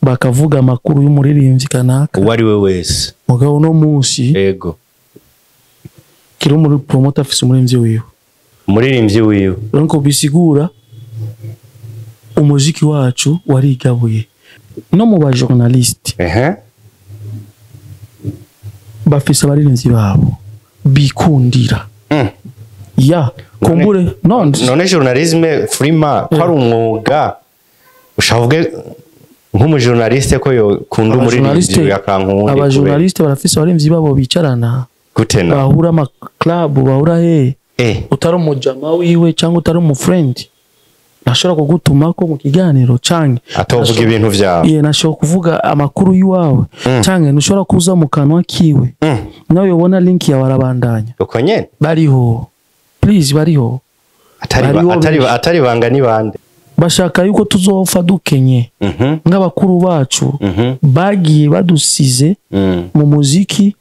Bakavuga amakuru y'umuririmbyi kanaka uwo ari we wese. Mugabo no munsi ego kiri muri promoter afise umuririmbyi wiwe. Umuririmbyi wiwe. Donc bisigura umuziki wacu warigabuye. No mu ba journaliste. Bafise abaririmbyi babo bikundira. Ya kumbure non none journalisme Freema ko ari umwuga ushavuge nk'umujournaliste ko yo kunda umuririmbyi yakankunda. Aba journaliste barafise abaririmbyi babo bicarana gutena bahura ama club bahura he utari umujama wiwe cyangwa utari umu friend nashobora kugutuma ko mu kiganiro canke atovuga ibintu vyawe. Ye nashobora kuvuga amakuru yiwawe canke ntushobora kuza mu kanwa kiwe. Nawe ubona link yawe arabandanya. Uko nyene bariho please bariho atari banga ni bande bashaka yuko tuzopfa dukenye nk'abakuru bacu bagiye badusize mu muziki.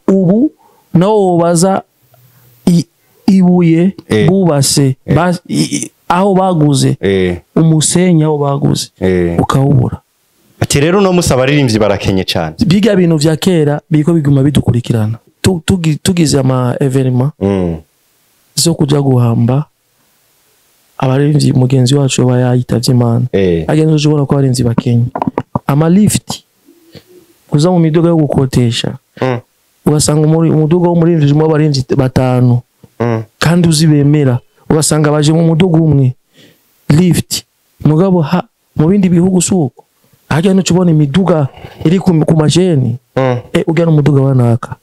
Ubu nawo baza ibuye bubase aho baguze umusenyi aho baguze ukawubura. Ati rero no musaba aririmbyi barakenye cyane. Biga bintu vya kera biko biguma bidukurikirana. Tugize ama evenement zo kuja guhamba abaririmbyi mugenzi wacu bayitavye Imana. Agenzo ubona ko abaririmbyi bakenye ama lift kuza mu miduga yo gukotesha. Ugasanga umuduga w'umuririmbyi mu abaririmbyi batanu kandi uzibemera ugasanga baje mu muduga umwe lift. Mugabo mu bindi bihugu suko hajya no cubona imiduga iri ku majeni. Ujya n'umuduga wa naka,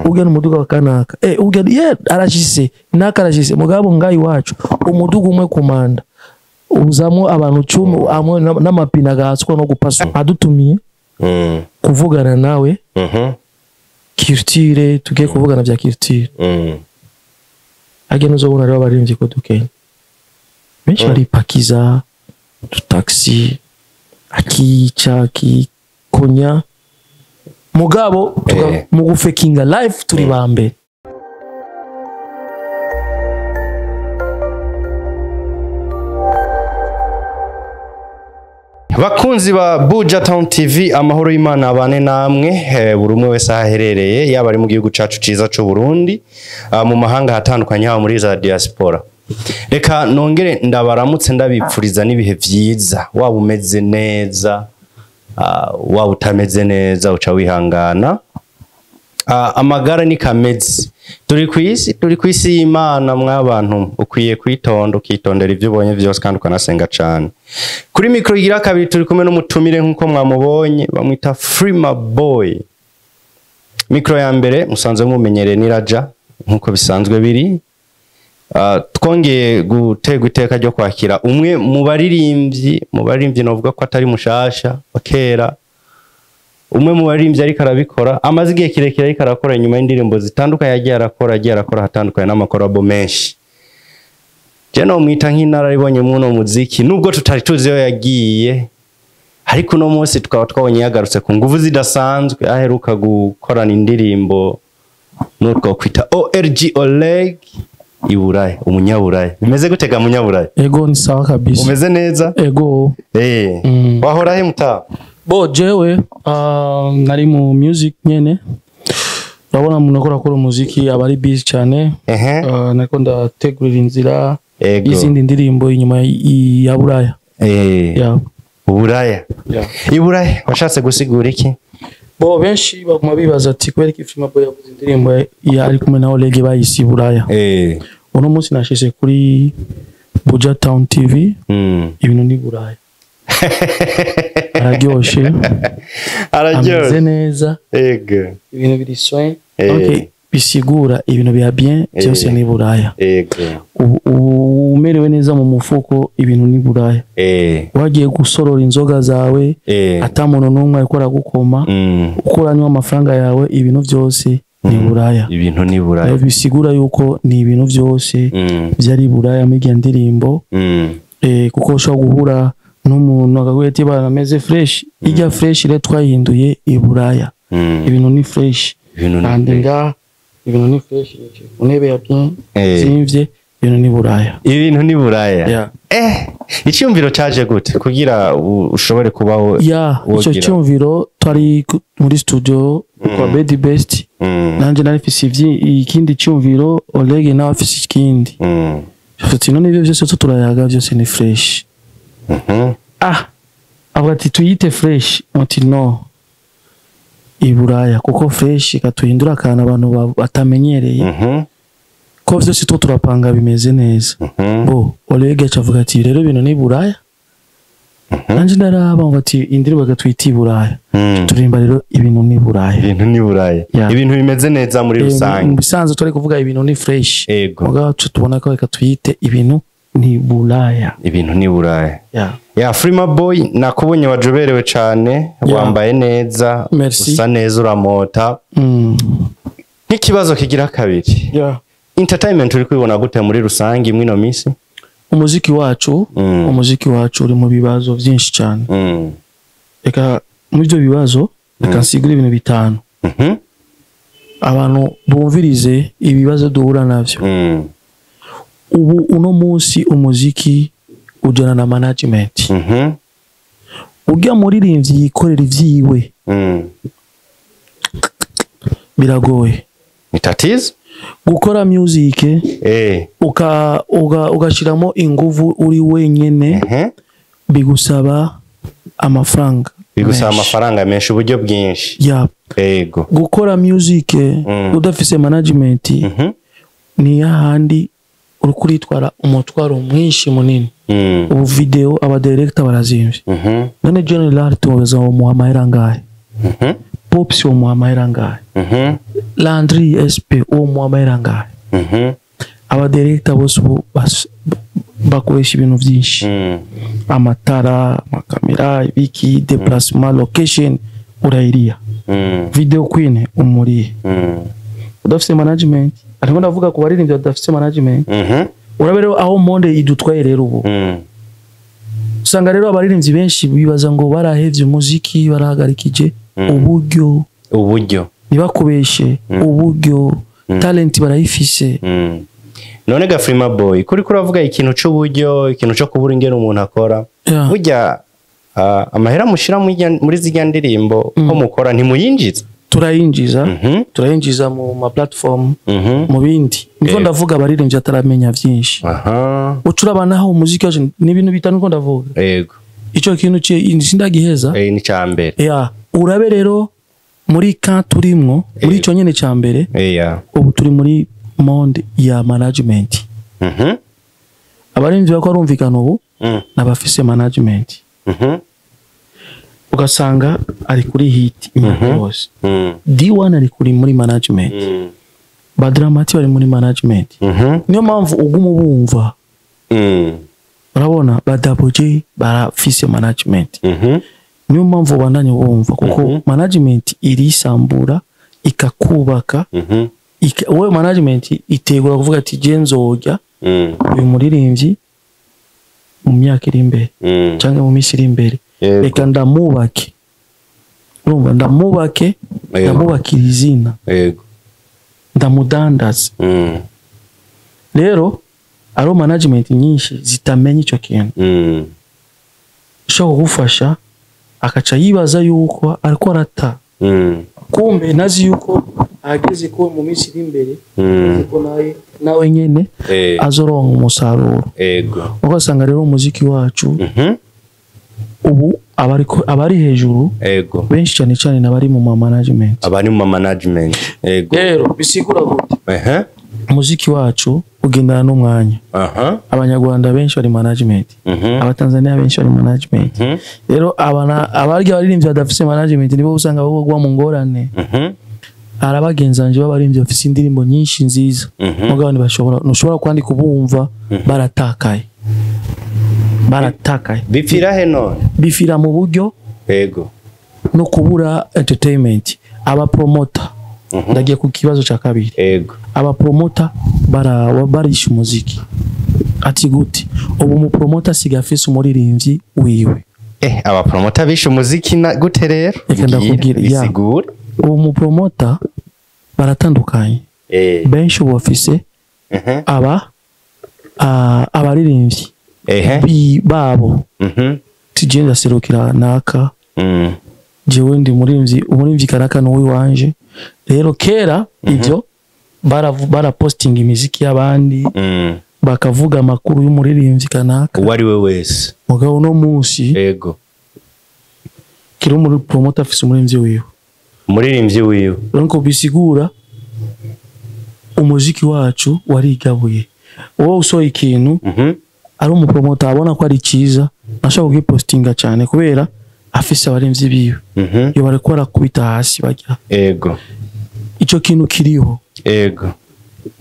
ujya n'umuduga wa kanaka, ujya ye arashise naka arashise. Mugabo ngai wacu umuduga umwe kumanda uzamwo abantu 10 amwe n'amapina gatswa no gupaswa. Adutumiye kuvugana nawe culture tugiye kuvugana vya culture. Hajya nuzobona rero abaririmbyi ko dukenya benshi baripakiza tu taxi akica akikonya. Mugabo mu gufekinga life turi bambe. Bakunzi ba Buja Town TV, amahoro y'Imana abane namwe buri umwe wese aherereye, yaba ari mu gihugu cacu ciza c'u Burundi, mu mahanga hatandukanye, haba muri za diaspora. Reka nongere ndabaramutse ndabipfuriza n'ibihe vyiza, waba umeze neza, waba utameze neza uca wihangana. Amagara ni kameze. Turi kwisi, turi kwisi y'Imana mwabantu, ukwiye kwitonda ukitondera ivyo ubonye vyose kandi ukanasenga cane. Kuri mikro igira kabiri turi kumwe n'umutumire nkuko mwamubonye, bamwita Freema Boy. Mikro ya mbere musanzwe mumenyereye ni Raja nkuko bisanzwe biri. Twongeye gutegwa iteka ryo kwakira umwe mu baririmbyi novuga ko atari mushasha wa kera, umwe mu baririmbyi ariko arabikora amaze igihe kirekire ariko arakora inyuma y'indirimbo zitandukanye yagiye arakora hatandukanye n'amakorabo menshi. Je no mwita nk'inararibonye muno muziki nubwo tutari tuzi yo yagiye, ariko uno munsi tukaba twabonye yagarutse ku nguvu zidasanzwe, aheruka gukorana indirimbo n'utwo kwita ORG Oleg Iburaya, umunyaburaya. Bimeze gutega munyaburaya? Ego ni sawa kabisa. Umeze neza? Ego. Wahora he muta? Bo jewe nari mu music nyene. Urabona umuntu akora kora umuziki aba ari busy cyane. Nako ndategurira inzira izindi ndirimbo inyuma ya Buraya. Ya. Buraya. Iburaya washatse gusigura iki? Bo benshi baguma bibaza ati kubera iki Freema Boy yavuze indirimbo ya ari kumwe na Oleg bayisi Buraya. Uno munsi nashise kuri Buja Town TV. Ibintu ni Buraya. Araryoshe. Araryoshe. Ameze neza. Ego. Ibintu biri soin. Okay, bisigura ibintu bya bien byose ni Buraya. Ego. Umerewe neza mu mufuko ibintu ni Buraya. Wagiye gusorora inzoga zawe atamuntu numwe ariko aragukoma, ukuranywa amafaranga yawe ibintu byose ni Buraya. Ibintu ni Buraya. Bisigura yuko ni ibintu byose byari Buraya mu ndirimbo. Kuko ushobora guhura n'umuntu akaguye ati bana meze fresh, ijya fresh rero twahinduye i Buraya. Ibintu ni fresh. Ibintu ni fresh. Unebe ya bien zimvye Ibintu ni Buraya. Ibintu ni Buraya. Yeah. Icyumviro cyaje gute kugira ushobore kubaho? Ya, ico wogira? Cyumviro twari muri studio kwa Bedi Best. Nanje nari mfise ikindi cyumviro, Oleg nawe afise ikindi. Ati none ibyo byose turayaga, byose ni fresh. Ah, avuga ati tuyite fresh, ati no, Iburaya, kuko fresh ikatuhindura akantu abantu batamenyereye, ko vyose two turapanga bimeze neza. Bo Oleg aca avuga ati rero ibintu ni Buraya. Nanje ndaraba ngo ati indirimbo gatwita Iburaya. Turirimba rero ibintu ni Buraya. Ibintu ni Buraya. Yeah. Ibintu bimeze neza muri Mu rusange. bisanzwe turi kuvuga ibintu ni fresh. Mugabo tuca tubona ko reka tuyite ibintu ni Buraya. Ibintu ni Buraya. Yeah. Ya, Freema Boy, nakubonye wajoberewe cane. Yeah. Wambaye neza. Merci. Usa neza, uramota. Nk'ikibazo kigira kabiri, Yeah. entertainment uri kwibona gute muri rusange mwino misi? Umuziki wacu, umuziki wacu uri mu bibazo byinshi cyane. Reka muri ibyo bibazo, reka nsigure ibintu bitanu, abantu bumvirize ibibazo duhura navyo. Ubu uno munsi umuziki ujana na management. Ujya muririmbyi yikorera ivyiwe, biragoye. Ni tatizo. Gukora music uka ugashiramo inguvu uri wenyene, bigusaba amafaranga Bigusaba menshi. amafaranga menshi, uburyo bwinshi. Ya. Gukora music udafise management ni hahandi uriko uritwara umutwaro mwinshi munini. Ubu video aba director barazimvye. None General tuweza umuha amahera angahe? Pops umuha amahera angahe? Landry SP umuha amahera angahe? Aba director bose ubu bakoresha ibintu byinshi, amatara, amakamera, ibiki, déplacement, location urayiriya, video queen umuriye. Udafise management, ariko ndavuga ku baririmbyi badafise management. Urabe rero aho monde idutwaye rero ubu. Usanga rero abaririmbyi benshi bibaza ngo barahevye umuziki, barahagarikije uburyo. Uburyo. Ntibakubeshe, uburyo, talent barayifise. None ga Freema Boy, kuri kuravuga ikintu c'uburyo, ikintu co kubura ingene umuntu akora, burya amahera mushira muri zirya ndirimbo ko mukora ntimuyinjiza? Turayinjiza. Turayinjiza mu ma platform, mu bindi niko ndavuga abaririmbyi ataramenya vyinshi. Uca urabona aho umuziki wacu ni ibintu bitanu niko ndavuga. Ico kintu sindagiheza. Ni ca mbere. Ya, urabe rero muri ka turimwo muri ico nyene ca mbere. Ubu turi muri monde ya management. Abaririmbyi bako barumvikana ubu n'abafise management. Ugasanga ari kuri hit imyaka yose. D1 ari kuri muri management, Badramati bari muri management. Niyo mpamvu uguma ubumva. Urabona ba Double J barafise management. Niyo mpamvu ubandanya ubumva, kuko management irisambura ikakubaka. Wowe management itegura kuvuga ati je nzojya uyu muririmbyi mu myaka iri imbere cyangwa mu minsi iri imbere, reka ndamubake, urumva, ndamubake, ndamubakira izina, ndamudandaza. Rero aro management nyinshi zitamenya ico kintu, ishobora kugufasha akaca yibaza yuko ariko arata, kumbe ntazi yuko ahageze ko mu minsi iri imbere, azi ko nawe nyene azoronka umusaruro. Ugasanga rero umuziki wacu ubu abari hejuru benshi cyane cyane n'abari mu ma management. Abari mu ma management, ego. Rero bisigura gute? Umuziki wacu ugendana n'umwanya. Abanyarwanda benshi bari management, abatanzania benshi bari management. Rero abana abarya abaririmbyi badafise management nibo usanga bagwa mu ngorane. Hari abagenzanje b'abaririmbyi bafise indirimbo nyinshi nziza, mugabo ntibashobora, ntushobora kwandika ubumva baratakaye, baratakaye. Bipfira he none? Bifira mu buryo no kubura entertainment, abapromota. Ndagiye ku kibazo cya kabiri. Abapromota barisha umuziki ati gute? Ubu umupromota asigaye afise umuririmbyi wiwe. Abapromota bishe umuziki na gute rero? Reka ndakubwira, ya. Bisigura. Ubu umupromota baratandukanye. Benshi ubu bafise aba Abaririmbyi Ehe. Babo tije ndaserukira naka, jewe ndi umuririmbyi, umuririmbyi kanaka ni uwiwanje. Rero kera ivyo barapostinga imiziki y'abandi, bakavuga amakuru y'umuririmbyi kanaka, Uwo ari we wese. Mugabo uno munsi kiri muri promoter afise umuririmbyi wiwe. Umuririmbyi wiwe. Donc bisigura umuziki wacu warigabuye. Wowe usohoye ikintu, ari umupromoter abona ko ari cyiza, ashobora kugipostinga cyane kubera afise abaririmbyi biwe. Iyo bariko barakubita hasi bajya, ico kintu kiriho.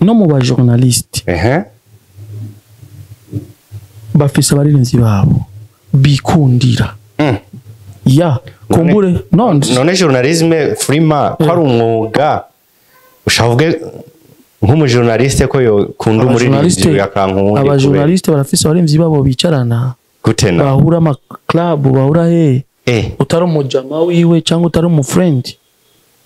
No mu ba journaliste bafise abaririmbyi babo bikundira. Ya kumbure no. None journalisme, Freema, ko ari umwuga, ushavuge nk'umujournaliste ko yokunda umuririmbyi akankunda? Abajournaliste barafise abaririmbyi babo bicarana, Gute na? Bahura ama club, bahura he. Utari umujama wiwe cyangwa utari umu friend,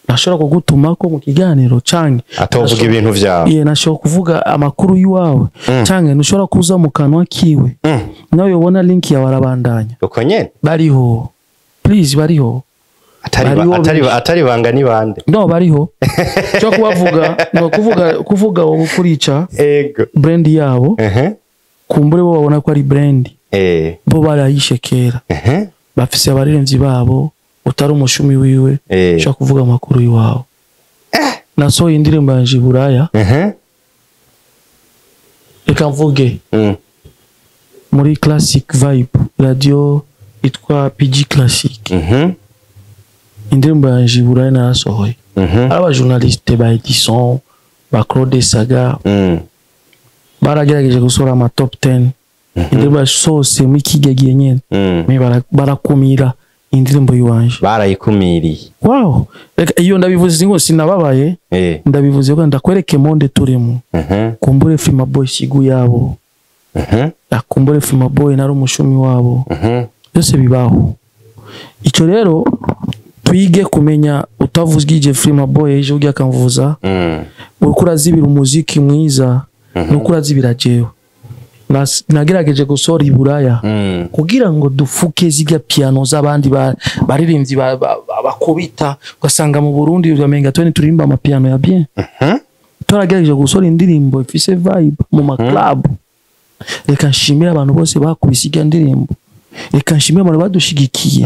ntashobora kugutumako mu kiganiro canke Atovuga ibintu vyawe. Iye, ntashobora kuvuga amakuru y'iwawe, canke ntushobora kuza mu kanwa kiwe. Nawe ubona link yawe arabandanya. Uko nyene? Bariho, please, bariho. Atari Bariho atari benshi. Atari banga ni bande? No, bariho. Cyo kubavuga no kuvuga wowe kurica brand yabo. Kumbure bo babona ko ari brand, bo barayishe kera. Bafise abaririmbyi babo, utari umushumi wiwe ushobora kuvuga amakuru y'iwawe. Nasohoye indirimbo yanje i Buraya, reka mvuge, muri Classic Vibe, radio itwa PG Classic. Indirimbo yanje i Buraya narasohoye, ari abajournaliste ba Edison, ba Claude Saga, baragerageje gusohora ama top 10. Indirimbo yasohotse muri kijya gihe nyene, mais barakumira indirimbo yiwanje. Barayikumiriye. Wow, reka iyo ndabivuze ngo sinababaye. Ndabivuze ko ndakwereke monde turimo. Kumbure Fima Boy sigu yabo, akumbure Fima Boy nari umushumi wabo. Byose bibaho. Icyo rero twige kumenya utavuzgije Fima Boy ejo ujya akamvuza, uriko urazibira umuziki mwiza, nuko urazibira jewe. Nagerageje gusohora i Buraya kugira ngo dufuke zirya piano z'abandi baririmbyi bakubita, ugasanga mu Burundi uramenga twene turirimba amapiano ya bien. Turagerageje gusohora indirimbo ifise vibe mu ma club. Reka nshimire abantu bose bakubise irya ndirimbo, reka nshimire abantu badushigikiye.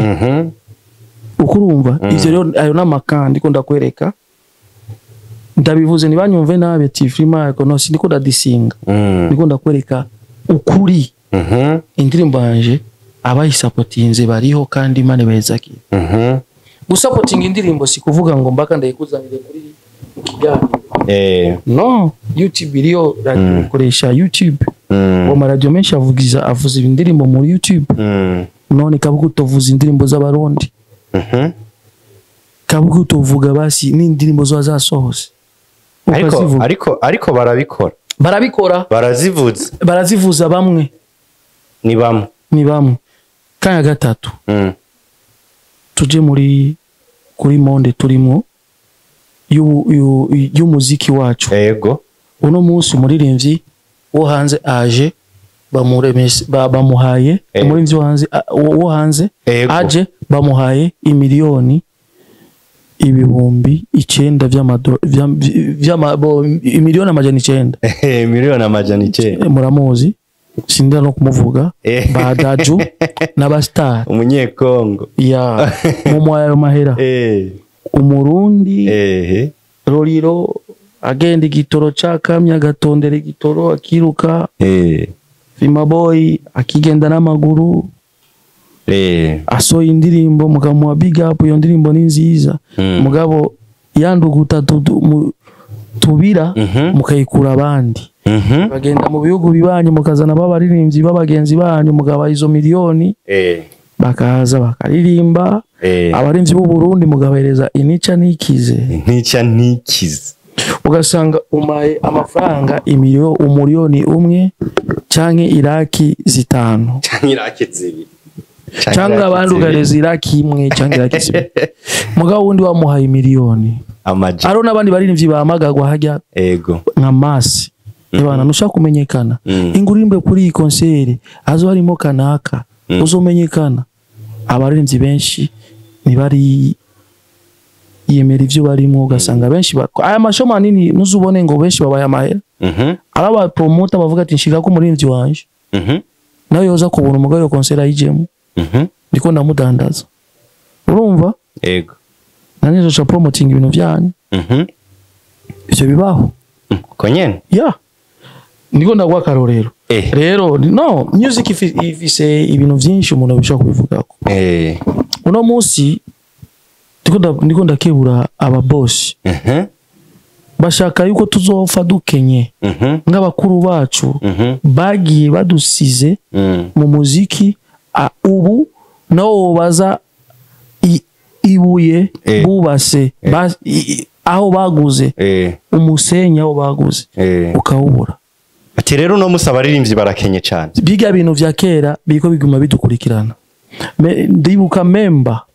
Uko urumva ivyo rero, ayo n'amakandi ko ndakwereka. Ndabivuze ntibanyumve nabi ati Freema no sindiko ndadisinga, ndiko ndakwereka ukuri. Indirimbo yanje abayisapotinze bariho kandi Imana ibahezagire. Gusapotinga indirimbo si kuvuga ngo mbaka ndayikuzanire kuri mu kiganiro. No, YouTube iriyo, radio ikoresha YouTube. Uwo maradiyo menshi avugiza avuza indirimbo muri YouTube. None kabuga utovuza indirimbo z'Abarundi? Kabuga utovuga basi n'indirimbo zoba zasohotse? Ariko Ukazivuga. ariko barabikora. Barabikora. Barazivuza. Barazivuza bamwe. Ni bamwe. Ni bamwe. Kanya gatatu, tuje muri kuri monde turimo y'umuziki wacu. Uno munsi umuririmbyi wo hanze aje, bamuremese bamuhaye, umuririmbyi wo hanze wo hanze aje bamuhaye imiliyoni 9000 imiliyoni 900. 900,000,000. Muramuzi, sindira no kumuvuga. Ba Daju n'abastar. Umunyekongo. Ya mumuhaye ayo mahera, Umurundi Roriro agenda igitoro cakamye, agatondera igitoro, akiruka. Fima Boy akigenda n'amaguru, asohoye indirimbo mukamuha big up, iyo ndirimbo ni nziza. Mugabo yanduguta tubira, mukayikura abandi, bagenda mu bihugu bibanyi, mukazana b'abaririmbyi b'abagenzi banyu, mugabaha izo miliyoni, bakaza bakaririmba. Abaririmbyi b'u Burundi mugabahereza inica n'ikize. Ntica ntikize. Ugasanga umaye amafaranga 1 umuriyoni canke iraki 5. Canke iraki 2. Canke abandi ugahereza iraki 1 canke iraki 2, mugabo wundi wamuhaye miliyoni. Amaja. Hariho n'abandi baririmbyi bahamagagwa hajya, nka Masi. Ebana, nushaka kumenyekana, ingurimbe kuri iyi concert azo harimo kanaka, uzomenyekana. Abaririmbyi benshi ntibari yemera ivyo barimo, ugasanga benshi aya masho manini nuzubone ngo benshi babaye amahera. Araba promoter bavuga ati nshira ko umuririmbyi wanje, nawe yoza kubona umugabo yo concert ayijemo, ndiko ndamudandaza, urumva? Yego. Nanjye nzoca promoting ibintu byanyu. Ivyo bibaho. Ko nyene? Ya, ndiko ndaguha akarorero. Rero no music ifise ibintu vyinshi umuntu abishobora kubivugako. Uno munsi ndiko ndakebura aba boss bashaka yuko tuzopfa dukenye nk'abakuru bacu bagiye badusize mu muziki. Ubu nawo baza ibuye bubase aho baguze umusenyi aho baguze ukawubura. Ati rero uno musi abaririmbyi barakenye cyane. Biga bintu vya kera biriko biguma bidukurikirana. Ndibuka memba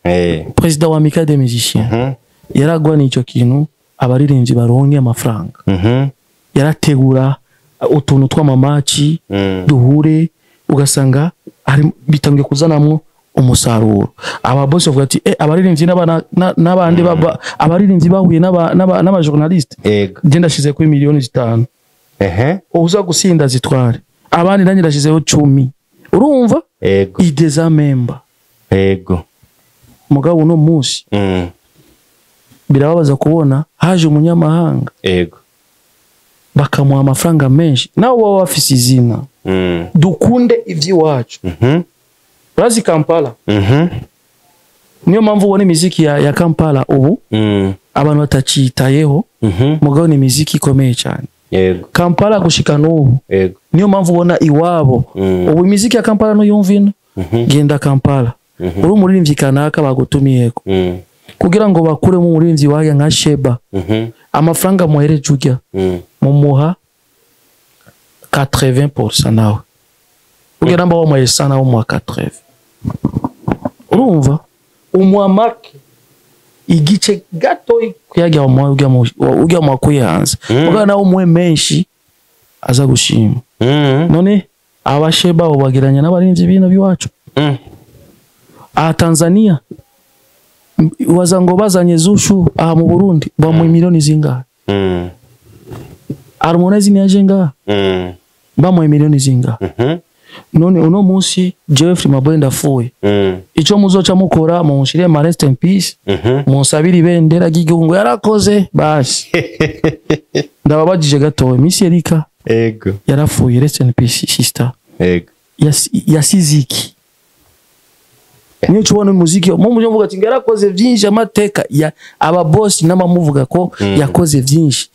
président wa Amicale des musiciens yaragwa n'ico kintu, abaririmbyi baronke amafaranga. Yarategura utuntu tw'amamaci duhure, ugasanga bitangiye kuzanamwo umusaruro. Aba boss bavuga ati abaririmbyi n'abandi abaririmbyi bahuye n'aba journaliste, je ndashize kuri 5 miliyoni. Uza gusinda zitware, abandi nanjye ndashizeho 10, urumva? Ego. Idées za memba. Mugabo uno munsi birababaza kubona haje umunyamahanga bakamuha amafaranga menshi, nabo baba bafise izina. Dukunde ivy'iwacu. Urazi Kampala? Niyo mpamvu ubona imiziki ya Kampala ubu abantu batacitayeho, mugabo ni imiziki ikomeye cyane. Kampala gushika n'ubu, niyo mpamvu ubona iwabo ubu imiziki ya Kampala nuyumva ino. Genda Kampala, uri umuririmbyi kanaka bagutumiyeko, kugira ngo bakuremo umuririmbyi wawe nka Sheba, amafaranga muhereje ujya mumuha 80% nawe kugira namba wamuhaye 100, nawe umuha 80, urumva? Umuha make, igice gato kuyajya wamuha ujya muwakuye hanze. Mugabo nawe umuhe menshi aza gushima. None abasheba bageranya n'abarinzi bino biwacu? Aha Tanzania waza ngo bazanye Zuchu aha mu Burundi, bamuha miliyoni zingahe? Harmonize niyaje ngaha, bamuha miliyoni zingahe? None uno munsi jewe Freemaboy ndafuye, ico muzoca mukora, munshire ma rest in peace, munsabire ibendera ry'igihugu ngo yarakoze basi. Ndababajije gatoya, Miss Erika yarapfuye, rest in peace sister. Yasize iki? Niyo ubona umuziki mu mujyo mvuga ati ngo yarakoze byinshi, amateka ya aba boss n'abamuvuga ko yakoze byinshi,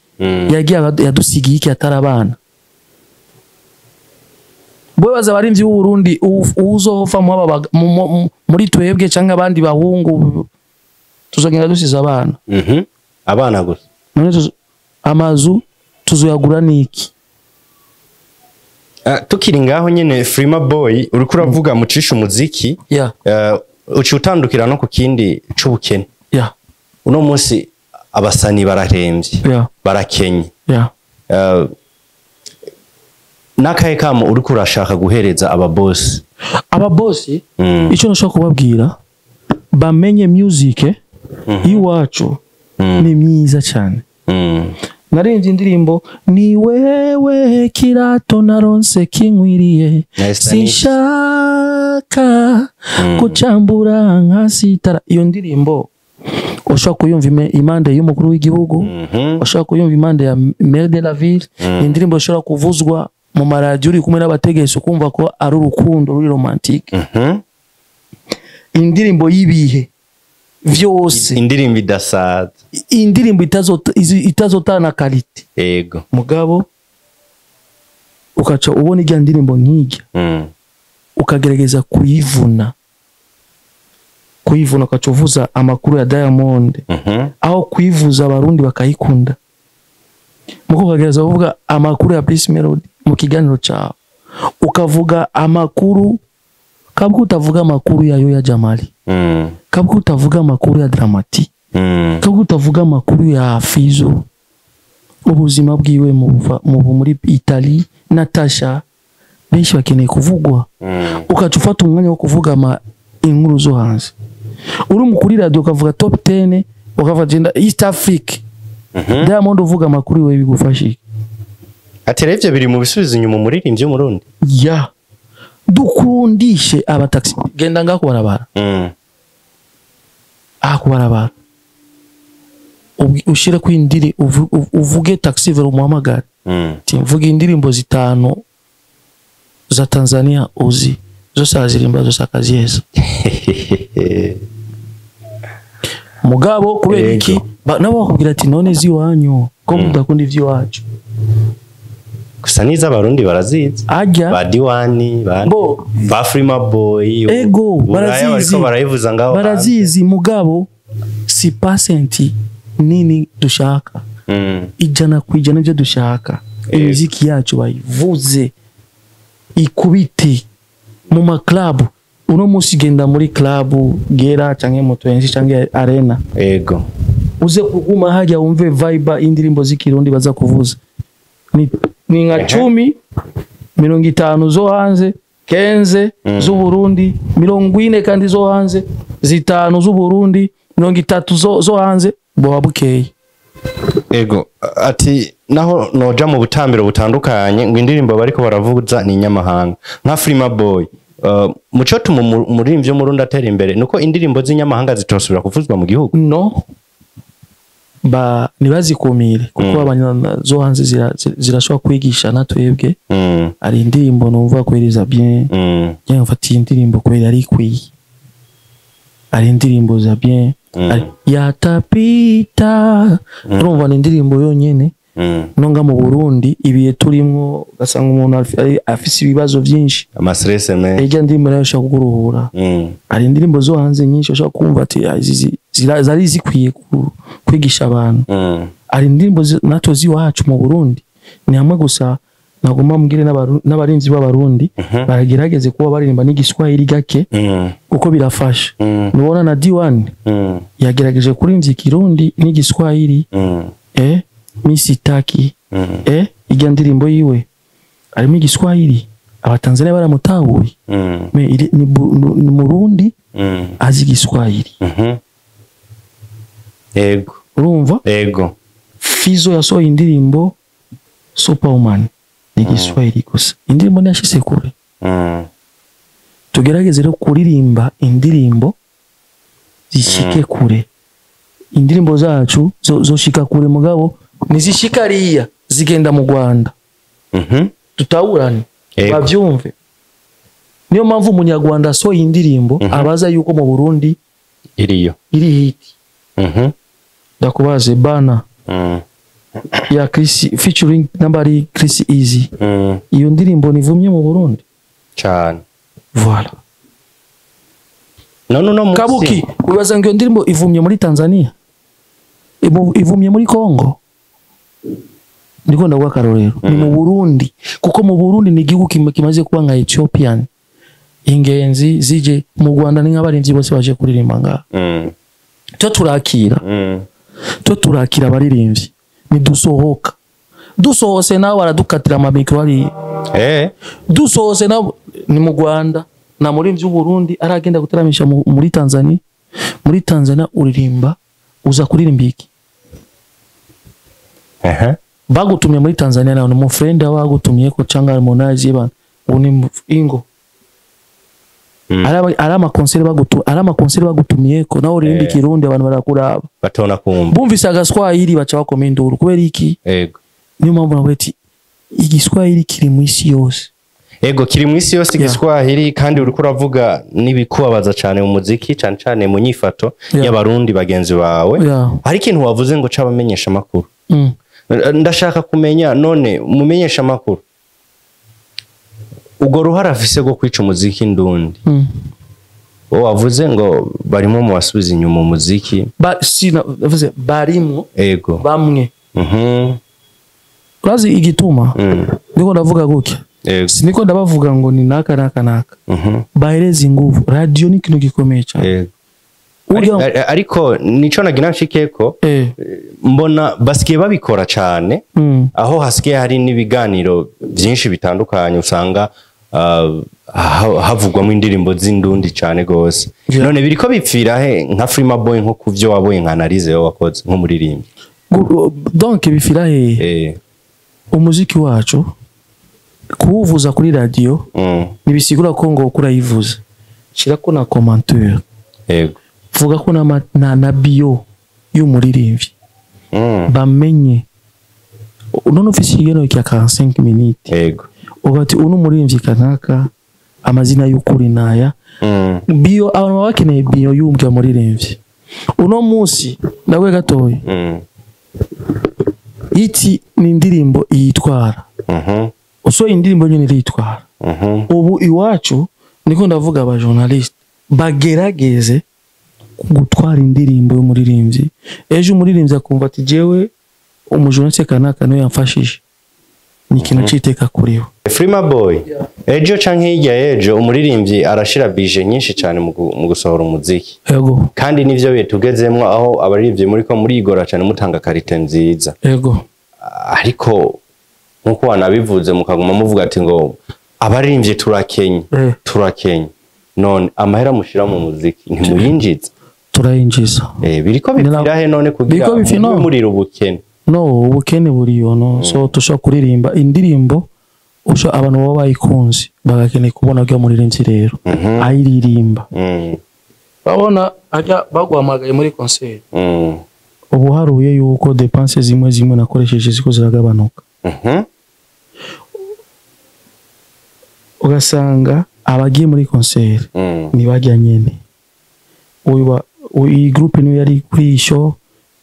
yagiye yadusigiye iki atari abana? Bo baza abarimvyi b'u Burundi, uwuzohova mu aba muri twebwe canke abandi bahungu, tuzogenda dusize abana. Abana gusa. None amazu tuzoyagura niki? Ah, tukiri ngaho nyene, Freema Boy, uriko uravuga mucisha umuziki, uci utandukira no ku kindi c'ubukene. Uno munsi abasani bararemvye, barakenye. N'akahe kamo uriko urashaka guhereza aba boss? Aba boss, icyo nashaka kubabwira, bamenye music y'iwacu ni myiza cyane. Narinze indirimbo "Ni wewe kirato naronse kinkwiriye", Nice. sinshaka kucambura nka sitara. Iyo ndirimbo ushobora kuyumva impande y'umukuru w'igihugu, ushobora kuyumva impande ya maire de la ville. Ni indirimbo ishobora kuvuzwa mu maradiyo uri kumwe n'abategetsi, ukumva ko ari urukundo ruri romantique. Indirimbo y'ibihe vyose. Indirimbo idasaza. Indirimbo itazotana qualité. Mugabo ukaca ubona ijya ndirimbo nk'ijya, ukagerageza kuyivuna, kuyivuna, ukaca uvuza amakuru ya Diamond aho kuyivuza Abarundi bakayikunda, muko ukagerageza kuvuga amakuru ya Peace Melody mu kiganiro cyawe, ukavuga amakuru kabwo utavuga amakuru yayo ya Jamali, kabwo utavuga amakuru ya Dramati, kabwo utavuga amakuru ya Fizo. Ubuzima bwiwe muri Italy, Natasha, benshi bakeneye kuvugwa. Ukaca ufata umwanya wo kuvuga ama inkuru zo hanze, uri mu kuri radio ukavuga top 10, ukavuga genda East Africa, Diamond, uvuga amakuru we bigufasha iki? Ati rero ivyo biri mu bisubizo inyuma umuririmbyi w'Umurundi. Ya, dukundishe abataxi, genda ngaho kubarabara, aha kubarabara, ushire ku indiri, uvuge taxi vélo umuhamagare, ati mvuga indirimbo zitanu za Tanzania uzi, zose arazirimba, zose akaziheza. Mugabo kubera iki? Nabo bakubwira ati none ziwanyu ko mudakunda ivy'iwacu? Gusa n'iz'Abarundi barazizi. Ajya ba Diwani, ba Bo. ba Frima Boy. Ego, Buraya barazizi. bariko barayivuza ngaho hanze. Barazizi, mugabo si pasenti nini dushaka. 100% ibyo dushaka, imiziki yacu bayivuze, ikubite mu maklabu. Uno munsi genda muri club Gera canke Motoyenzi canke Arena, uze kuguma hajya wumve vibe, indirimbo z'Ikirundi baza kuvuza ni nka 10, 50 zo hanze, 15 z'Uburundi, 40 kandi zo hanze, 5 z'Uburundi, 30 zo hanze, boba bukeye. Ego, ati naho noja mu butambiro butandukanye ngo indirimbo bariko baravuza ni inyamahanga, nka Frima Boy. Muco tuma umuririmbyi w'Umurundi atera imbere nuko indirimbo z'inyamahanga zitosubira kuvuzwa mu gihugu. No, ba ntibazikumire, kuko abanya zo hanze zirashobora kwigisha natwebwe. Hari indirimbo numva kwereza bien, njye mfata iyi ndirimbo kubera ari ikwiye, hari indirimbo za bien. Yatapita, urumva ni indirimbo yonyene. Nonga mu Burundi ibihe turimwo, ugasanga umuntu afise ibibazo byinshi, ama stress me. Ijya ndirimbo nayo ishobora kukuruhura. Hari indirimbo zo hanze nyinshi ushobora kumva ati: "Ah, izi zari zikwiye kwigisha abantu." Hari indirimbo natwe z'iwacu mu Burundi, ni hamwe gusa nagomba mbwire n'abarinzi b'Abarundi baragerageze kuba baririmba n'Igiswahili gake, kuko birafasha. Nubona na D1 yagerageje kuririmba Ikirundi n'Igiswahili. Misitaki, ijya ndirimbo yiwe harimo Igiswahili, Abatanzania baramutahuye. Me ni Murundi azi Igiswahili. Ego. Urumva? Ego. Fizo yasohoye indirimbo Superwoman, ni Igiswahili gusa, indirimbo ntiyashyize kure. Tugerageze rero kuririmba indirimbo zishike kure. Indirimbo zacu zoshika kure, mugabo ntizishika ariya zigenda mu Rwanda. Tutawurane. Bavyumve, niyo mpamvu Umunyarwanda asohoye indirimbo abaza yuko mu Burundi iriyo iri hit. Ndakubaze bana, ya Chris featuring nambari Chris Easy, iyo ndirimbo nivumye mu Burundi? Cyane. Voilà. None uno munsi Kabuki, ubaza ngo iyo ndirimbo ivumye muri Tanzania, ivumye muri Congo? Ndiko ndaguha akarorero, ni mu Burundi, kuko mu Burundi ni igihugu kimaze kuba nka Ethiopian, ingenzi zije mu Rwanda ni nk'abarimvyi bose baje kuririmba ngaha. Twe turakira, twe turakira abaririmbyi, ntidusohoka. Dusohose nawe baradukatira amamikro hariya. Dusohose nabo ni mu Rwanda na muri w'u Burundi aragenda gutaramisha muri Tanzania. Muri Tanzania uririmba, uza kuririmba iki? Bagutumye muri Tanzania nawe ni mu friend wagutumye ko canga Harmonize bana uni ingo. Ari ama concert bagutu, ari ama concert bagutumiye ko nawe uririmba Ikirundi, abantu barakuraba. Batona kumva. Bumvise Agaswahili baca bakoma induru, kubera iki? Niyo mpamvu navuga ati Igiswahili kiri mu isi yose. Ego, kiri mu isi yose Igiswahili, kandi uriko uravuga n'ibikubabaza cyane mu muziki, cyane cyane mu nyifato y'Abarundi bagenzi bawe. Hari ikintu wavuze ngo c'abamenyesha amakuru. Ndashaka kumenya, none umumenyesha amakuru ubwo ruhara afise rwo kwica umuziki ndundi? Wowe wavuze ngo barimo mu basubiza inyuma umuziki. Ba sina navuze barimwo. Bamwe. Urazi igituma ndiko ndavuga gutya? Siniko ndabavuga ngo ni naka naka naka. Bahereza inguvu radio, ni ikintu gikomeye cyane. Ariko nico nagira nshikeko, mbona basigaye babikora cane, aho hasigaye hari n'ibiganiro byinshi bitandukanye usanga havugwamo indirimbo z'indundi cane gose. None biriko bipfira he nka Freema Boy, nko kuvyo wabonye, nka analyse yo wakoze nk'umuririmbyi? Donc bifira he? Umuziki wacu kuwuvuza kuri radio ntibisigura ko ngo kurayivuza, shirako na commentaire, vuga ko na bio y'umuririmbyi, bamenye. None ufise ikiganiro cya 45 minutes, ugati uno muririmbyi kanaka, amazina y'ukuri naya, bio, abantu baba bakeneye bio y'umbya muririmbyi. Uno munsi ndawe gatoya, iti ni indirimbo yitwara, usohoye indirimbo nyine iritwara. Ubu iwacu niko ndavuga, aba journaliste bagerageze gutwara indirimbo y'umuririmbyi, ejo umuririmbyi akumva ati jewe umujournaliste kanaka niwe yamfashije, ni ikintu c'iteka kuri we. Freema Boy, ejo canke hirya y'ejo umuririmbyi arashira budget nyinshi cane mu gusohora umuziki, kandi nivyo bihe tugezemwo, aho abaririmbyi muriko murigora cane mutanga qualité nziza, ariko nkuko wanabivuze, mukaguma muvuga ati ngo abaririmbyi turakenye, turakenye. None amahera mushira mu muziki ntimuyinjiza? Turayinjiza. Biriko bipfira he none kugira Biriko no. mube murira ubukene? No, ubukene buriyo. No, so tushobora kuririmba indirimbo usho abantu baba bayikunze, bagakeneye kubona ko muririmbyi rero ayiririmba, babona ajya baguhamagaye muri concert. Ubu haruye yuko dépenses zimwe zimwe nakoresheje ziko ziragabanuka, ugasanga abagiye muri concert ntibajya nyene. Uyu iyi groupe niyo yari kuri iyi show,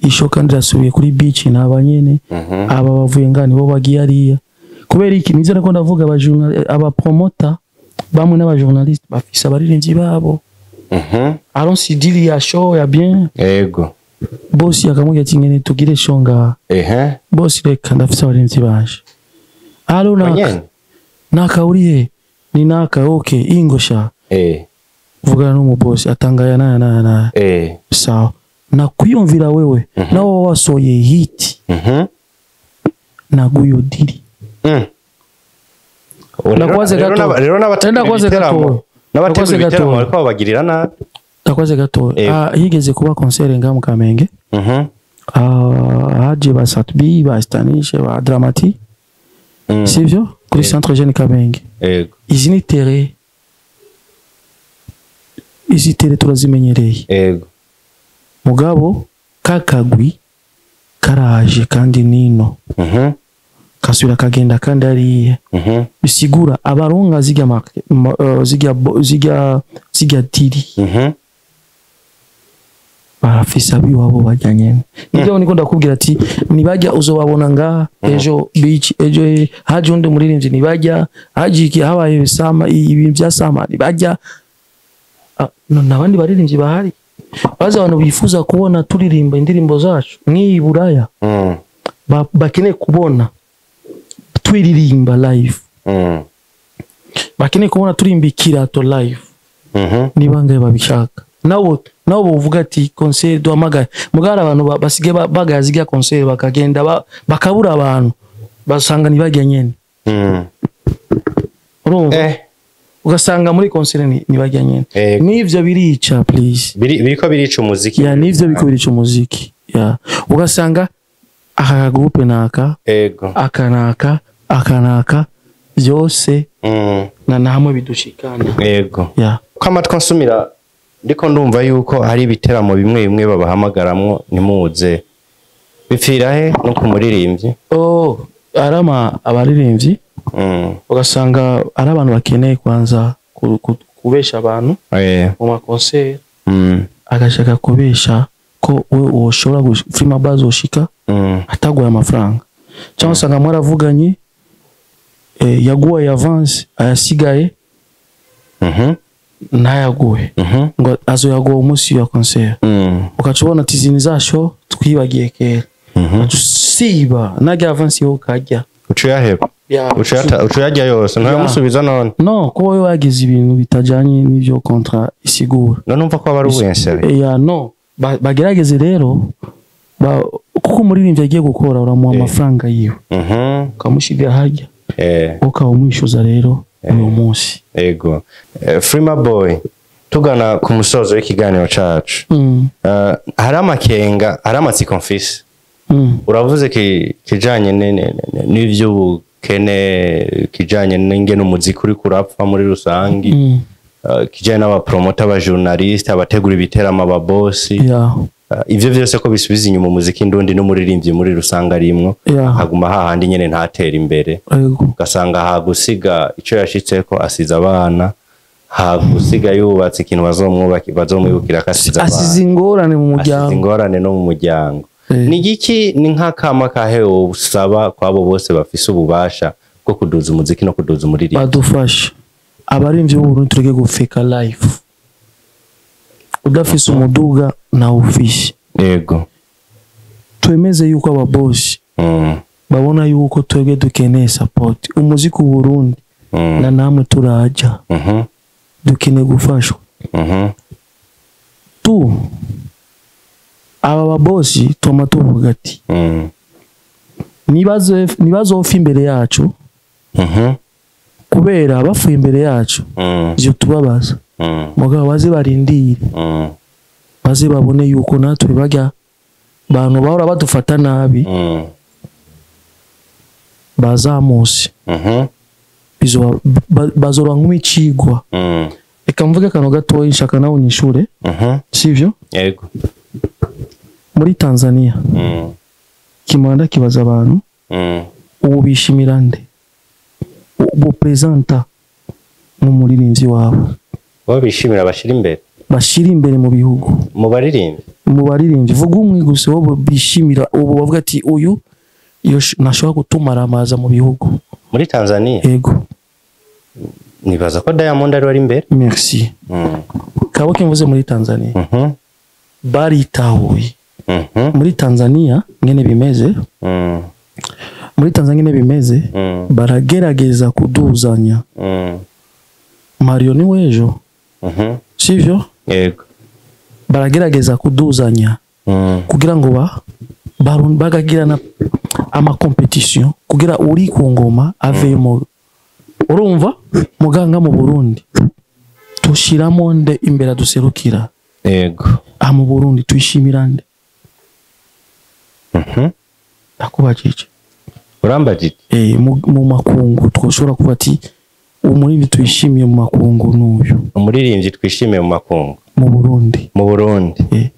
iyi show kandi irasubiye kuri beach, ni nyene. Aba bavuye ngani bo bagiye hariya kubera iki? Nivyo nako ndavuga, aba promoter bamwe n'aba journaliste bafise abaririmbyi babo, aronse deal ya show ya bien, bosi akamubwira ati ngene tugire show ngaha, bosi reka ndafise abaririmbyi banje, alo naka, Nyene. Naka urihe? Ni naka, okay, ingosha, vugana n'umubosi, atanga ya naya naya naya, sawa, nakwiyumvira wewe nawe wasohoye hit, naguyo deal. Ndakwaze Rero gato. Rero n'abategura Ndakwaze ibiteramo, gato. n'abategura Ndakwaze ibiteramo gato. bariko babagirira nabi. Ndakwaze gato. Ah, higeze kuba concert ngaha mu Kamenge. Ah, haje ba Satbi, ba Stanishe, ba Dramati, sivyo, kuri Centre Jeune Kamenge. Izi ni terrain, izi terrain turazimenyereye. Mugabo kakagwi karaje kandi nino, kasubira kagenda kandi hariya, bisigura abaronka zirya zirya deal, barafise abiwabo bajya nyene. Nibyo niko ndakubwira ati nibajya uzobabona ngaha ejo beach, ejo haje undi muririmbyi nibajya, haje iki, habaye sama, ibintu bya sama nibajya. Ah, no, n'abandi baririmbyi bahari baza, abantu bifuza kubona turirimba indirimbo zacu nk'iyi Buraya, bakeneye kubona twiririmba live, bakeneye kubona turimba ikirato live. Ni bangahe babishaka? Nabo bovuga ati concert duhamagaye. Mugara abantu basigaye bagaya zirya concert, bakagenda bakabura abantu, basanga ntibajya nyene. Urumva, ugasanga muri concert ntibajya nyene. N'ivyo birica, please. Biriko birica umuziki. Ya, n'ivyo biko birica umuziki ya, ugasanga aka groupe naka, aka naka, aka naka, byose na hamwe bidushikana. Ya. Ko amatwi ansumira, ndiko ndumva yuko hari ibiteramo bimwe bimwe babahamagaramwo ntimuze, bipfira he no ku muririmbyi? Oh, arama abaririmbyi, ugasanga ari abantu bakeneye kwanza kubesha abantu mu ma concert, agashaka kubesha ko we woshobora Freema Buzz woshika ataguye amafaranga, cyangwa usanga mwaravuganye, yaguhaye avance, ayasigaye ntayaguhe, ngo azoyaguha umunsi wa concert. Ugaca ubona ati izi ni za show twibagiye kera, ugaca usiba najya avance yo kajya. Ucuyaheba. Ya. Ucuyarya yose, ntayamusubiza none? No, kuba we wagize ibintu bitajanye n'ivyo contrat isigura. None umva ko aba ari ubwensere. Ya, no, bagerageze rero kuko umuririmbyi agiye gukora, uramuha amafaranga yiwe, ukamushiga hajya, ukaba umwishyuza rero uyu munsi. Ego. Freema Boy, tugana ku musozo w'ikiganiro cacu. Hari amakenga, hari amatsiko mfise. Uravuze kijanye n'ivy'ubukene, kijanye n'ingene umuziki uriko urapfa muri rusangi, kijanye n'abapromota, abajournaliste, abategura ibiteramo, ababosi. Ivyo vyose ko bisubiza inyuma umuziki ndundi n'umuririmbyi muri rusange arimwo, haguma hahandi nyene, ntatera imbere. Ugasanga hagusiga ico yashitseko asize abana, hagusiga yubatse ikintu bazomwibukira ko asize abana. Asize ingorane mu Asize muryango. ingorane no mu muryango. Ni igiki, ni nk'akama kahe usaba kwabo bose bafise ububasha bwo kuduza umuziki no kuduza umuririmbyi? Badufashe, abarimvyi b'Uburundi tureke gufeka life. Udafise umuduga nawufise. Twemeze yuko ababosi babona yuko twebwe dukeneye support. Umuziki w'Uburundi na namwe turaja, dukeneye gufashwa. Tu aba babosi twama tuvuga ati nibazofa imbere yacu, kubera bafuye imbere yacu ivyo tubabaza. Mugabo baze barindire, baze babone yuko natwe barya bantu bahora badufata nabi bazamuse, bazoba nk'icigwa. Reka mvuge akantu gatoya, nshaka nawe unyishure. Sivyo? Yego. Muri Tanzania, kimanda kibaza abantu, ubu bishimira nde ubu presenta nk'umuririmbyi wabo? Bo bishimira, bashira imbere? Bashira imbere mu bihugu. Mu baririmbyi? Mu baririmbyi, vuga umwe gusa wo bishimira ubu, bavuga ati uyu nashobora gutumara amaza mu bihugu. Muri Tanzania? Yego. Nibaza ko Diamond ari wari imbere. Merci. Kaboke mvuze muri Tanzania, baritahuye. Muri Tanzania ngene bimeze, muri Tanzania ngene bimeze, baragerageza kuduzanya. Mario ni wejo, sivyo? Yego. Baragerageza kuduzanya kugira ngo bagagirana ama competition kugira uri ku ngoma avemo. Urumva muganga, mu Burundi tushiramo nde imbere duserukira? Aha mu Burundi twishimira nde? Ndakubajije. Urambajije? Mu makungu twoshobora kuba ati umuririmbyi twishimiye mu makungu n'uyu. Umuririmbyi twishimiye mu makungu? Mu Burundi. Mu Burundi?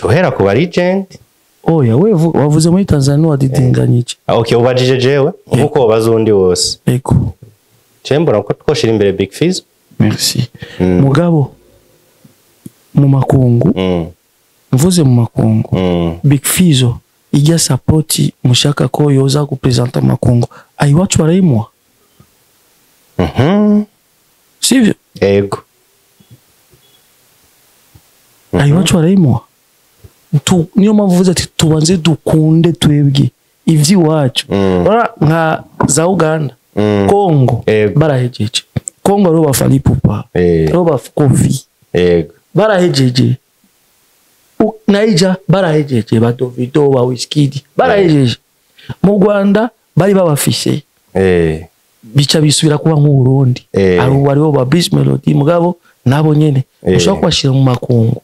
Uhera ku ba legend. Oya, we wavuze muri Tanzania, wadidinganyije. Ah, okay, ubajije jewe nkuko wabaza undi wose? Ego. Je mbona ko twoshira imbere Big Fizz. Merci. Mugabo mu makungu, mvuze mu makungu, Big Fizzo ijya support mushaka ko yoza kupresenta makungu, ayiwacu barayimuha? Sivyo? Ego. Ayiwacu barayimuha. Niyo mpamvu uvuze ati tubanze dukunde twebwe ivy'iwacu. Ora nka za Uganda, Congo, barahejeje. Congo aribo ba Fally Ipupa, aribo ba Koffi, barahejeje. Naija barahejeje, ba Davido, ba Wizkid barahejeje. Mu Rwanda bari babafise, bica bisubira kuba nk'Uburundi. Abo baribo ba Bruce Melody, mugabo nabo nyene ushobora kubashira mu makungu,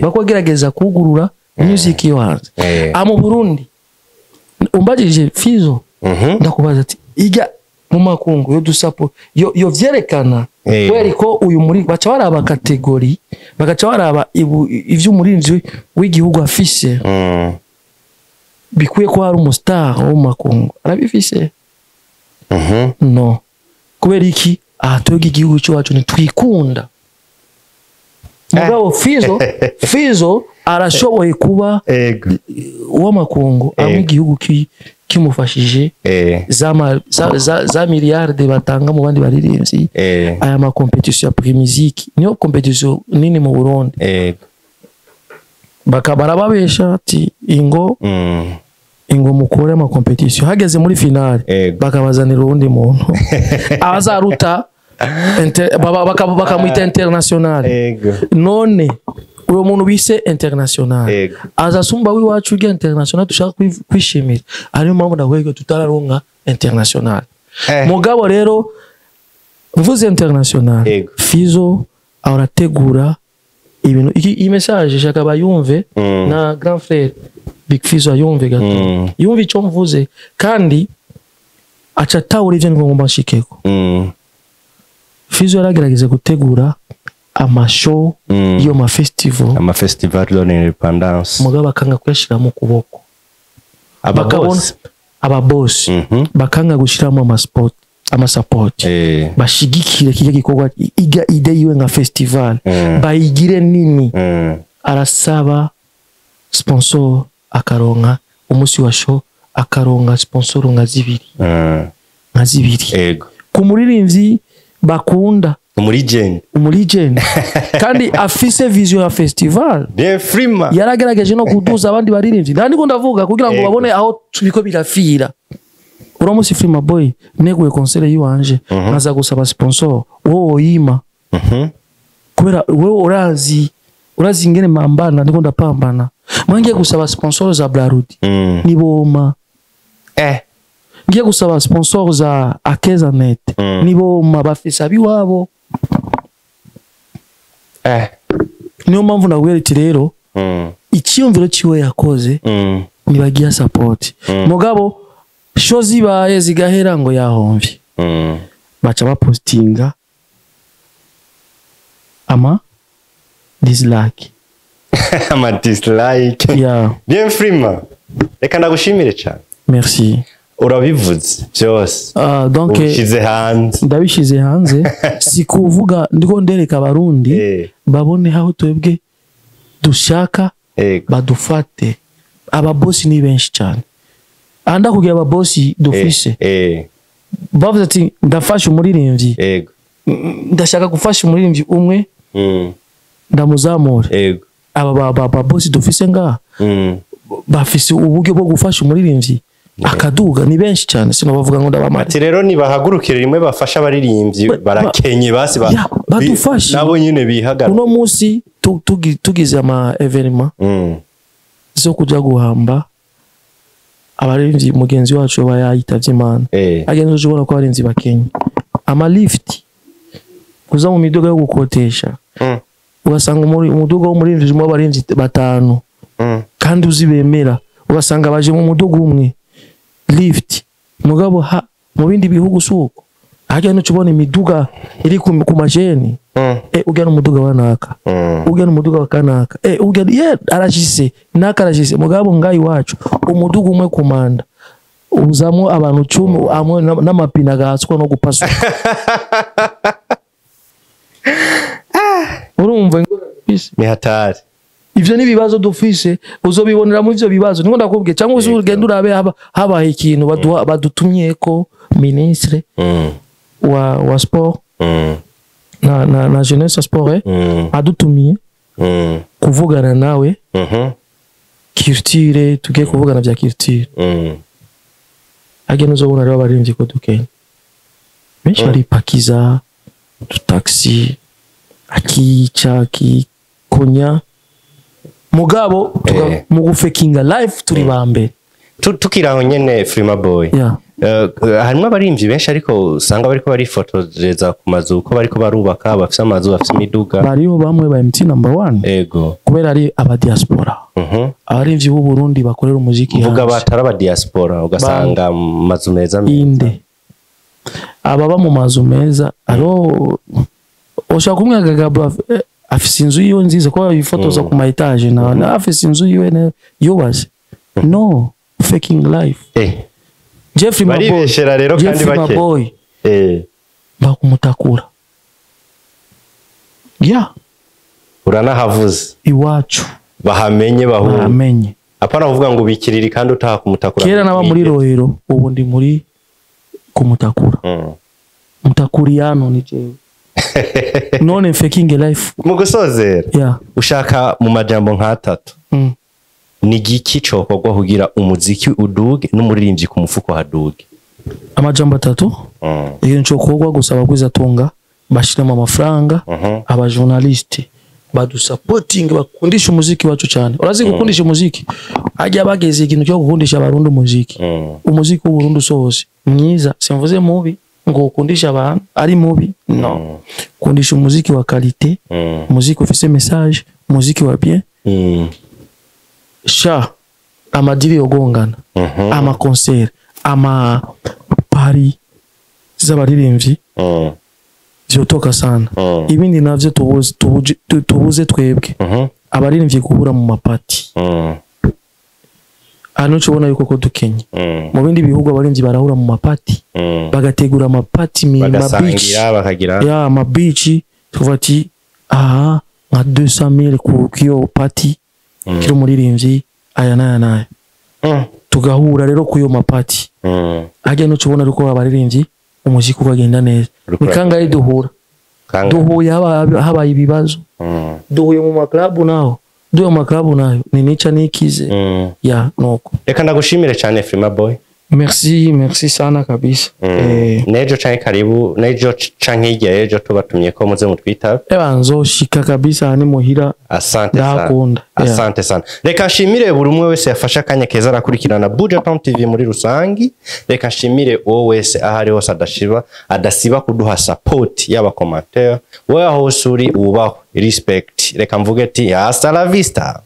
bakogerageza kugurura music yo hanze. Mu Burundi umbajije Fizo, ndakubaza ati ijya mu makungu yo dusapo yo vyerekana, kubera ko uyu muri baca baraba catégorie, bagaca baraba ivyo umurinzi w'igihugu afise, bikwiye ko hari umustar wo mu makungu arabifise? No, kubera iki? Aha twebwe igihugu cyacu ntitwikunda. Mugabo Fizo arashoboye kuba uw'amakungu amwe, igihugu kimufashije, za miliyarde batanga mu bandi baririmbyi. Aya ma competition ya Primusic niyo competition nini mu Burundi. Bakaba barababesha ati ingo. Ingo mukore ama compétition, hageze muri finale bakabazanira uwundi muntu abazaruta bakamwita international. None uwo muntu bise international azasumba w'iwacu urya international dushaka kwishimira? Ariyo mpamvu ndakwereka tutararonka international. Mugabo rero mvuze international, Fizo arategura ibintu. Iyi message shaka bayumve na grand frère Big Fizo ayumve gato, yumve icyo mvuze kandi aca atahura ivyo niko ngomba nshikeko. Fizo yaragerageza gutegura ama show, iyo ma festival, Ama festival de l'indépendance. Mugabo akanga kuyashira mu kuboko. Aba Bakabona boss. Aba boss bakanga gushiramo ama sport, ama support, bashigikire kijya gikorwa, iga idée yiwe nka festival, bayigire nini. Arasaba sponsor, akaronka umunsi wa show, akaronka sponsor nka zibiri, nka zibiri ku muririmbyi bakunda, Umu legend. Umu legend kandi afise vision ya festival. Bien Freema. Yaragerageje no kuduza abandi baririmbyi, nta niko ndavuga kugira ngo babone aho tubiko birafira. Uno munsi Freema Boy neguye concert yiwanje, nkaza gusaba sponsor, wowe woyima? Kubera wewe urazi ingene mambana, ndiko ndapambana, mwangiye gusaba sponsor za Brarudi, niboma. Ngiye gusaba sponsor za Akeza Net, niboma, bafise abiwabo. Niyo mpamvu nakubwira iti rero icyiyumviro ciwe yakoze, nibagiye support. Mugabo show zibaye zigahera ngo yahomvye, baca bapostinga ama dislike. Ama dislike. Yeah. Bien Freema, reka ndagushimire cyane. Merci. Urabivuze byose. Donc Ubishyize hanze. Ndabishize hanze, si kuvuga, ndiko ndereka Abarundi babone aho twebwe dushaka badufate. Ababosi ni benshi cyane aha, ndakubwira ababosi dufise bavuze ati ndafashe umuririmbyi, ndashaka gufasha umuririmbyi umwe, ndamuzamura. Aba babosi dufise ngaha bafise uburyo bwo gufasha umuririmbyi akaduga, ni benshi cyane, sinobavuga ngo ndabamara. Ati rero nibahagurukire rimwe bafasha abaririmbyi barakenye basi Ya, badufashe. Nabo nyine bihagarara. Uno munsi tugize ama événement zo kuja guhamba abaririmbyi, mugenzi wacu aba yayitavye Imana, agenze uje ubona ko abarinzi bakenya ama lift kuza mu miduga yo gukotesha, ugasanga umuduga w'umuririmbyi urimo abarinzi batanu, kandi uzi bemera, ugasanga baje mu muduga umwe lift. Mugabo ha mu bindi bihugu si uko, hajya nuca ubona imiduga iri ku majeni, ujya n'umuduga wa naka, ujya n'umuduga wa kanaka, ujya ye arashise naka arashise. Mugabo ngayi iwacu umuduga umwe kumanda uzamwo abantu 10 amwe n'amapine agatswa no gupasuka. Urumva ingorane dufise? Ni hatari. Ivyo ni ibibazo dufise, uzobibonera muri ivyo bibazo niko ndakubwiye, cyangwa uzi ugenda urabe habaye ikintu baduha, badutumye ko ministre wa sport na jeunesse sport, adutumiye kuvugana nawe culture, tugiye kuvugana bya culture. Agenda uzobona rero abaririmbyi ko dukenya benshi baripakiza ututaxi, akica akikonya, mugabo mu gufekinga life turi ba mbere. Tukiri aho nyene, Freema Boy, harimo abaririmbyi benshi ariko usanga bariko barifotoreza ku mazu ko bariko barubaka, bafise amazu, bafise imiduga. Bariho bamwe ba MT number one, kubera ari aba diaspora. Abaririmbyi b'u Burundi bakorera umuziki Mvuga hanze. Batari aba diaspora, ugasanga mu mazu meza meza. Inde ababa mu mazu meza? Aro ushaka kumwe Gabo afise inzu yiwe nziza ko yifotoza ku ma étage, na afise inzu yiwe yubatse. No faking life. Jeffrey Maboy. Baribeshera rero kandi Jeffrey bake. Maboy bakumutakura ya. Uranahavuze. Iwacu. Bahamenye bahura. Baramenye. Apana kuvuga ngo ubikiriri kandi utaha kumutakura. Kera naba muri Rohero, ubu ndi muri kumutakura. Mutakuriyano ni jewe none faking life. Mu gusozera, ya ushaka mu majambo nk'atatu, Ni igiki cokorwa kugira umuziki uduge n'umuririmbyi ku mufuko haduge? Amajambo atatu. Ikintu cokorwa gusa, abagwizatunga bashiramo amafaranga, abajournaliste badusapoting, bakundisha umuziki wacu cyane. Urazi gukundisha umuziki, hajya bageze ikintu cyo gukundisha Abarundi umuziki. Umuziki w'Uburundi usohose mwiza, simvuze mubi ngo ukundisha abantu ari mubi, no kundisha umuziki wa qualité, umuziki ufise message, umuziki wa bien. Sha amadiri yogongana, ama concert, ama party z'abaririmbyi vyotoka sana. Ibindi navyo tubuze twebwe abaririmbyi guhura mu maparty. Hano ubona yuko ko dukenye. Mu bindi bihugu abaririmbyi barahura mu maparty, bagategura amaparty ma beach. Bagasangira, bakagira. Ya ama beach, tuvuga ati aha nka 200,000 ku kiyo party kiri umuririmbyi aya n'aya n'aya. Tugahura rero kuyo maparty. Hajya nuca ubona ariko abaririmbyi umuziki ukagenda neza. Uriko Ni kangahe duhura? Kangahe? Duhuye habaye ibibazo. Duhuye mu maklabu naho, duhuye mu maklabu nayo ni nica nikize. Ya nuko. Reka ndagushimire cyane, Frima Boy. Merci, merci sana kabisa. Nejo canke karibu nejo canke hirya y'ejo tubatumye ko muze mutwitabe. Eba nzoshika kabisa ni muhira. Asante sana. Ndahakunda. Yeah. Asante sana. Reka nshimire buri umwe wese yafashe akanya keza arakurikirana Buja Town TV muri rusangi. Reka nshimire uwo wese aho ari hose adashiba adasiba kuduha support, yaba commentaire, wewe aho hose uri wubahwe, respect. Reka mvuge ati hasta la vista.